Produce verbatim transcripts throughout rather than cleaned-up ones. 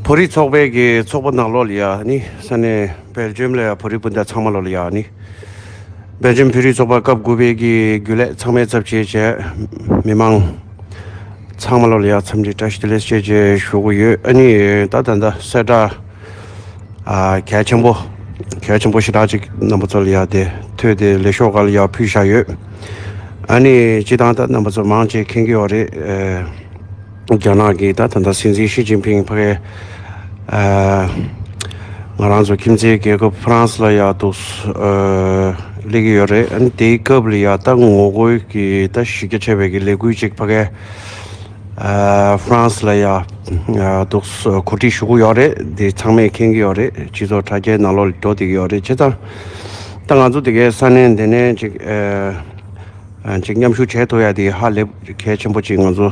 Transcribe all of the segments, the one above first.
བོད་རིགས་ཚོགས་པའི་གི་ཚོགས་པ་ནང་ལོགས་ལ་ཡ་ནི་ས་གནས་སྦེལ་ཇམ་ལ་ཡ་བོད་རིགས་སྤུན་ཟླ་ཚང་མ་ལོགས་ལ་ཡ་ནི་སྦེལ་ཇམ་བོད་རིགས་ཚོགས་པ་སྐབས་དགུ་པའི་གི་རྒྱུན་ལས་ཚང་མའི་ཚབ་བྱས་བྱས་མི་མང་ཚང་མ་ལོགས་ལ་ཡ་འཚམས་འདྲི་བཀྲ་ཤིས་བདེ་ལེགས་བཅས་བཅས་ཞུ་གི་ཡོད། ཨ་ནི་ད་ད་ལྟ་གསལ་བསྒྲགས་ཨ་གལ་ཆེན་པོ་གལ་ཆེན་པོ་ཞེ་དྲག་ཅིག་རྣམ་པ་ཚོ་ལ་ཡ་དེ་ཐོས་ཏེ་ལས་ཤོག་སྒང་ལ་ཡ་ཕུལ་བཞག་ཡོད། ཨ་ནི་སྤྱིར་བཏང་ད་རྣམ་པ་ཚོ་མང་ཆེ་མཁྱེན་གྱི་ཡོད་རེད། ཨ། རྒྱ་ནག་གི་ད་ད་ལྟ་སྲིད་འཛིན་ཞི་ཅིན་ཕིང་ཕ་གིར་ཨ་ང་རང་ཚོ་ཁྱིམ་མཚེས་རྒྱལ་ཁབ་ཧྥ་རན་སི་ལ་ཡ་འདུག་ཨ་སླེབས་ཀྱི་ཡོད་རེད། ཨ་ནི་དེའི་སྐབས་ལ་ཡ་ད་ངོ་རྒོལ་གྱི་ད་གཞི་རྒྱ་ཆེ་བའི་གི་ལས་འགུལ་ཅིག་ཕ་གིར་ཨ་ཧྥ་རན་སི་ལ་ཡ་ཨ་འདུག་གོ་སྒྲིག་ཞུ་གི་ཡོད་རེད། དེ་ཚང་མས་མཁྱེན་གྱི་ཡོད་རེད། སྤྱི་ཚོགས་དྲ་རྒྱའི་ནང་ལོགས་ལ་འགྲོ་བསྡད་ཀྱི་ཡོད་རེད། བྱས་ཙང་ད་ང་ཚོ་དེ་གའི་ས་གནས་འདི་ནས་ཅིག་ཨ། ཅིག་མཉམ་ཞུགས་བྱེད་ཐུབ་ཡ་དེ་ཧ་ལས་གལ་ཆེན་པོ་ཅིག་ང་ཚོ་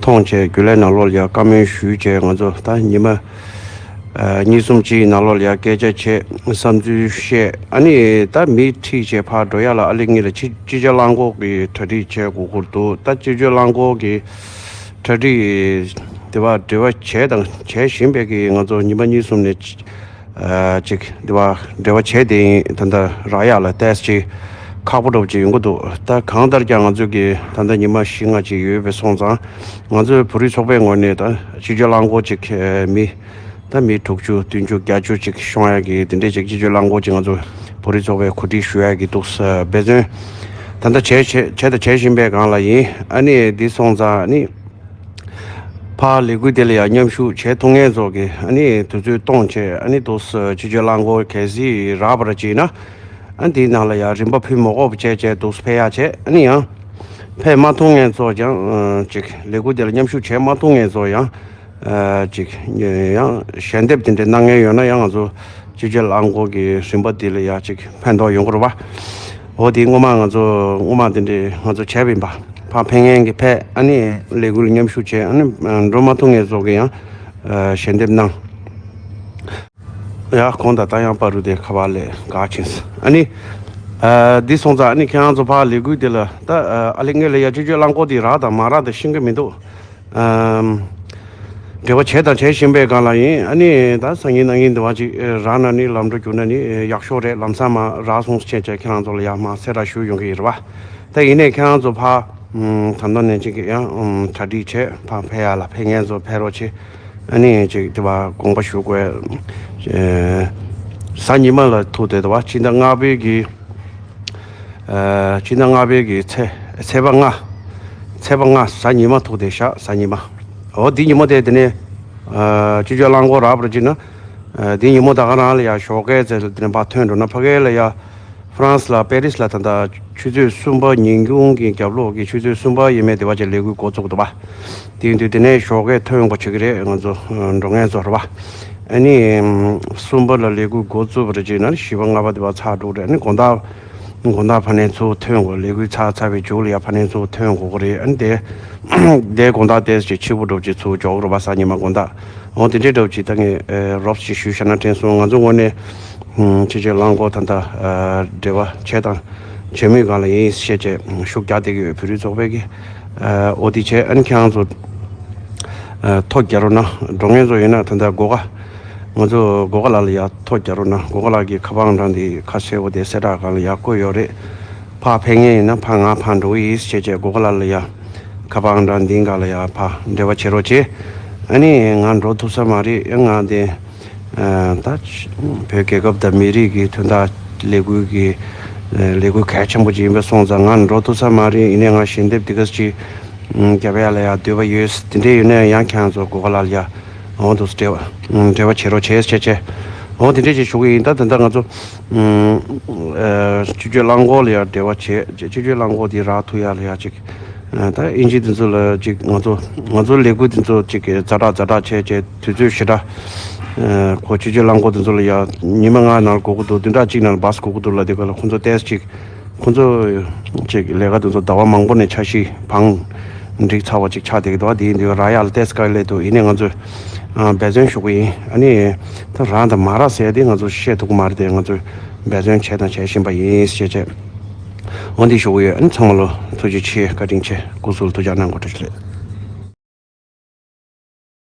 མཐོང་བྱས་རྒྱུན་ལས་ནང་ལོགས་ལ་ཡ་བཀའ་མོལ་ཞུས་བྱས་ང་ཚོ་ད་ཉི་མ་གཉིས་གསུམ་ཅིག་ནང་ལོགས་ལ་ཡ་སྐད་ཆ་བྱས་བསམ་ཚུལ་བཤད། ཨ་ནི་ད་མི་ཁྲིད་བྱས་ཕར་འགྲོ་ཡ་ལ་ཨ་ལེ་ངེད་ལ་སྤྱི་སྤྱི་སྤྱོད་རླངས་འཁོར་གྱི་གྲ་སྒྲིག་བྱས་དགོས་ཀྱི་འདུག་ད་སྤྱི་སྤྱོད་རླངས་འཁོར་གྱི་གྲ་སྒྲིག་དེ་བ་འབྲེལ་བ་བྱས་དང་བྱས་བཞིན་པའི་གི་ང་ཚོ་ཉི་མ་གཉིས་གསུམ་ནས། ཨ་ཅིག་འདི་བ་འབྲེལ་བ་བྱས་ཏེ་ཡིན། ད་ལྟ་རག་ཡག་ལ་ཏོག་ཙམ་ཅིག་ཁག་པོ་འདྲ་པོ་ཅིག་ཡོང་གི་འདུག་ད་གང་ལྟར་ཀྱང་ང་ཚོས་ཀྱི་ད་ལྟ་ཉི་མ་བཞི་ལྔ་ཅིག་ཡོད་པའི་སོང་ཙང་ང་ཚོའི་བོད་རིགས་ཚོགས་པའི་ངོས་ནས་ད་སྤྱི་སྤྱོད་རླངས་འཁོར་ཅིག་མི་ད་མི་དྲུག་ཅུ་བདུན་ཅུ་བརྒྱད་ཅུ་ཅིག་ཤོང་ཡག་གི་དེ་འདྲས་ཅིག་སྤྱི་སྤྱོད་རླངས་འཁོར་ཅིག་ང་ཚོ་བོད་རིགས་ཚོགས་པས་གོ་སྒྲིག་ཞུ་ཡག་གི་འདུག་འབད་བརྩོན་ད་ལྟ་བྱས་བྱས་བྱས་དང་བྱེད་བཞིན་པའི་སྒང་ལ་ཡིན། ཨ་ནི་འདི་སོང་ཙང་ཨ་ནི། ཕར་ལས་འགུལ་དེ་ལ་ཡང་མཉམ་ཞུགས་བྱེད་ཐུབ་མཁན་ཚོ་གི་ཨ་ནི་དུས་ཚོད་གཏོང་བྱས་ཨ་ནི་དུ་སྤྱི་སྤྱོད་རླངས་འཁོར་གལ་སྲིད་རག་པར་བྱས་ན་ཨ་འདིའི་ནང་ལ་ཡང་རིན་པ་ཕུལ་མ་དགོས་པ་བྱས་བྱས་དུ་ཕེབས་ཡག་བྱས། ཨ་ནི་ཡང་ཕེབས་མ་ཐུབ་མཁན་ཚོ་ཀྱང་ཅིག་ལས་འགུལ་དེ་ལ་མཉམ་ཞུགས་བྱེད་མ་ཐུབ་མཁན་ཚོ་ཡང་ཅིག་ཡང་ཞལ་འདེབས་དེ་འདྲ་གནང་མཁན་ཡོད་ན་ཡང་ང་ཚོ་སྤྱི་སྤྱོད་རླངས་འཁོར་གྱི་རིན་པ་དེ་ལ་ཡང་ཅིག་ཕན་ཐོགས་ཡོང་གི་རེད་པ། འོ་དེ་སྔོན་མ་ང་ཚོ་སྔོན་མ་དེ་འདྲའི་ང་ཚོ་བྱས་པ་ཡིན་པ། ཕར་ཕེབས་མཁན་གྱི་ཕེབས་ཨ་ནི་ལས་འགུལ་མཉམ་ཞུགས་བྱས་ཨ་ནི་འགྲོ་མ་ཐུབ་མཁན་ཚོ་གི་ཡང་ཞལ་འདེབས་གནང་། ཡ་གོང་དང་ད་ཡང་པ་རུ་དེ་ཁ་པར་ལས་འགག་ཕྱིན་སོང་། ཨ་ནི་འདི་སོང་ཙང་ཨ་ནི་ཁྱེད་རང་ཚོ་ཕར་ལས་འགུལ་དེ་ལ་ད་ཨ་ལེ་ངེད་ལ་ཡ་སྤྱི་སྤྱོད་རླངས་འཁོར་དེ་རག་དང་མ་རག་དེ་ཤེས་ཀྱི་མི་འདུག་ཨམ། འབྲེལ་བ་བྱས་དང་བྱེད་བཞིན་པའི་སྒང་ལ་ཡིན། ཨ་ནི་ད་སང་ཉིན་གནངས་ཉིན་འདི་བ་ཅིག་རག་ན་ནི་ལམ་འགྲོ་རྒྱུགས་ན་ནི་ཡག་ཤོས་རེད། ལམ་སང་མ་རག་སོང་ཟེར་བྱས་ཁྱེད་རང་ཚོ་ལ་ཡང་མ་གསལ་བསྒྲགས་ཞུ་ཡོང་གི་ཡིན་རེད་པ། ད་ཡིན་ནའི་ཁྱེད་རང་ཚོ་ཕར་ད་ལྟ་ནས་ཅིག་ཡང་གྲ་སྒྲིག་བྱས་ཕར་ཕེབས་ཡག་ལ་ཕེབས་མཁན་ཚོ་ཕེབས་རོགས་བྱེད། ཨ་ནི་ཅིག་འདི་བ་དགོངས་པ་ཞུ་དགོས། གཟའ་ཉི་མ་ལ་ཐུག་དེ་འདི་བ་ཕྱི་ཟླ་ལྔ་པའི་གི་ཕྱི་ཟླ་ལྔ་པའི་གི་ཚེས་ཚེས་པ་ལྔ། ཚེས་པ་ལྔ་གཟའ་ཉི་མ་ཐུག་དེ་ཤག་གཟའ་ཉི་མ། འོ་འདི་ཉིན་མོ་དེ་དེ་ནས་སྤྱི་སྤྱོད་རླངས་འཁོར་རག་པར་བྱས་ན། འདི་ཉིན་མོ་ད་ག་རང་ལ་ཡ་ཞོགས་ཀས་ཚེ་དེ་ནས་ཕར་ཐོན་འགྲོ་ན་ཕ་གི་ལ་ཡ་ཧྥ་རན་སི་ལ་པེ་རིས་ལ་ད་ལྟ་ཆུ་ཚོད་གསུམ་པ་ཉིན་གུང་གི་རྒྱབ་ལོགས་ཀྱི་ཆུ་ཚོད་གསུམ་པ་ཡས་མས་དེ་བ་ཅིག་ལས་འགུལ་འགོ་བཙུགས་འདུག་པ། དེ་ཡིན་དུས་དེ་ནས་ཞོགས་ཀས་ཐོན་ཡོང་པ་བྱེད་ཀྱི་རེད། ང་ཚོ་འགྲོ་མཁན་ཚོ་རེད་པ། ཨ་ནི་གསུམ་པ་ལ་ལས་འགུལ་འགོ་བཙུགས་པར་བྱས་ན་བཞི་པ་ལྔ་པ་དེ་བ་ཚར་འགྲོ་གི་རེད། ཨ་ནི་དགོང་དག་དགོང་དག་ཕ་ནས་ཚུར་ཐོན་དགོས། ལས་འགུལ་ཚར་ཚར་བའི་མཇུག་ལ་ཡ་ཕ་ནས་ཚུར་ཐོན་དགོས་ཀྱི་རེད། ཨ་ནི་དེ་དེ་དགོང་དག་ཏོག་ཙམ་ཕྱི་པོ་འགྲོ་བྱས་ཚུར་འབྱོར་དགོས་རེད་པ། གཟའ་ཉི་མ་དགོང་དག་འོ་དེ་འདྲའི་འདྲ་བོ་ཅིག་ད་ངས་རོབ་ཅིག་ཞུས་བཞག་ན་དྲན་སོང་། ང་ཚོ་ངོས་ནས་སྤྱི་སྤྱོད་རླངས་འཁོར་ད་ལྟ་འབྲེལ་བ་བྱས་དང་བྱེད་མུས་སྒང་ལ་ཡིན་ཞེས་བྱས་ཤུགས་རྒྱག་བསྡད་ཀྱི་ཡོད། བོད་རིགས་ཚོགས་པའི་གི་འོ་དེ་བྱས། ཨ་ནི་ཁྱེད་རང་ཚོ་ཐོ་རྒྱག་རོགས་གནང་། འགྲོ་མཁན་ཚོ་ཡིན་ན་ད་ལྟ་སྒོ་ཁ་ང་ཚོ་སྒོ་ཁ་ལ་ལ་ཡ་ཐོ་རྒྱག་རོགས་གནང་། སྒོ་ཁ་ལ་གི་ཁ་པར་ཨང་གྲངས་འདི་ཁ་གསལ་པོ་དེ་གསལ་བསྒྲགས་སྒང་ལ་ཡ་བཀོད་ཡོད་རེད། ཕར་ཕེབས་མཁན་ཡིན་ན་ཕར་ང་ཕར་འགྲོ་གི་ཡིན་ཞེས་བྱས་སྒོ་ཁ་ལ་ལ་ཡ་ཁ་པར་ཨང་གྲངས་འདི་སྒང་ལ་ཡ་ཕར་འབྲེལ་བ་བྱེད་རོགས་བྱེད། ཨ་ནི་ང་འགྲོ་ཐུབ་ས་མ་རེད། ང་དེ་ད་བོད་རྒྱལ་ཁབ་དང་མི་རིགས་ཀྱི་དོན་དག་ལས་འགུལ་གྱི་ལས་འགུལ་གལ་ཆེན་པོ་ཅིག་ཡིན་པ་སོང་ཙང་ང་འགྲོ་ཐུབ་ས་མ་རེད། ཡིན་ནའི་ང་ཞལ་འདེབས་འདི་ག་ཅིག་རྒྱབ་ཡ་ལ་ཡ་འདོད་པ་ཡོད། དེ་འདྲས་ཡོད་ན་ཡང་ཁྱེད་རང་ཚོ་སྒོ་ཁ་ལ་ལ་ཡ་འོང་དུ་འབྲེལ་བ་འབྲེལ་བ་བྱེད་རོགས་བྱེད་ཅེས་བྱས། འོང་དེ་འདྲས་ཅིག་ཞུ་གི་ཡིན། ད་ད་ལྟ་ང་ཚོ་སྤྱི་སྤྱོད་རླངས་འཁོར་ལ་ཡ་འབྲེལ་བ་བྱེད། སྤྱི་སྤྱོད་རླངས་འཁོར་དེ་རག་ཐུབ་ཡ་ལ་ཡ་ཅིག་ད་ཨིན་ཇི་དེ་ཚོ་ལ་ཅིག་ང་ཚོ་ང་ཚོ་ལས་འགུལ་དེ་ཚོ་ཅིག་ཛ་དྲག་ཛ་དྲག་བྱས་བྱས་དུས་ཚོད་ཞེ་དྲག་ཁོ་སྤྱི་སྤྱོད་རླངས་འཁོར་དེ་ཚོ་ལ་ཡ་ཉི་མ་ལྔ་ནང་ལ་དགོས་ཀྱི་འདུག་བདུན་ཕྲག་གཅིག་ནང་ལ་བཱས་དགོས་ཀྱི་འདུག་ལབ་དུས་སྒང་ལ་ཁོ་ཚོ་ཏོག་ཙམ་ཅིག་ཁོ་ཚོ་ཅིག་ལས་ཀ་དེ་ཚོ་ཟླ་བ་མང་པོ་ནས་འཆར་གཞི་བང་སྒྲིག་ཚར་བ་ཅིག་ཆགས་བསྡད་ཀྱི་འདུག་དེ་ཡིན་དུས་རག་ཡ་ལ་ཏོག་ཙམ་དཀའ་ལས་འདུག་ཡིན་ནའི་ང་ཚོས་འབད་བརྩོན་ཞུ་གི་ཡིན། ཨ་ནི་ད་རག་དང་མ་རག་ཟེར་ཡ་དེ་ང་ཚོ་བཤད་ཐུབ་ཀྱི་མ་རེད་དེ། ང་ཚོས་འབད་བརྩོན་བྱས་དང་བྱེད་བཞིན་པ་ཡིན་ཞེས་བྱས་འོ་འདི་ཞུ་གི་ཡོད། ཨ་ནི་ཚང་མ་ལ་ཐུགས་རྗེ་ཆེ། བཀའ་དྲིན་ཆེ། སྐུ་གཟུགས་ལ་ཐུགས་ཅག་གནང་དགོས། བཀྲ་ཤིས་བདེ་ལེགས།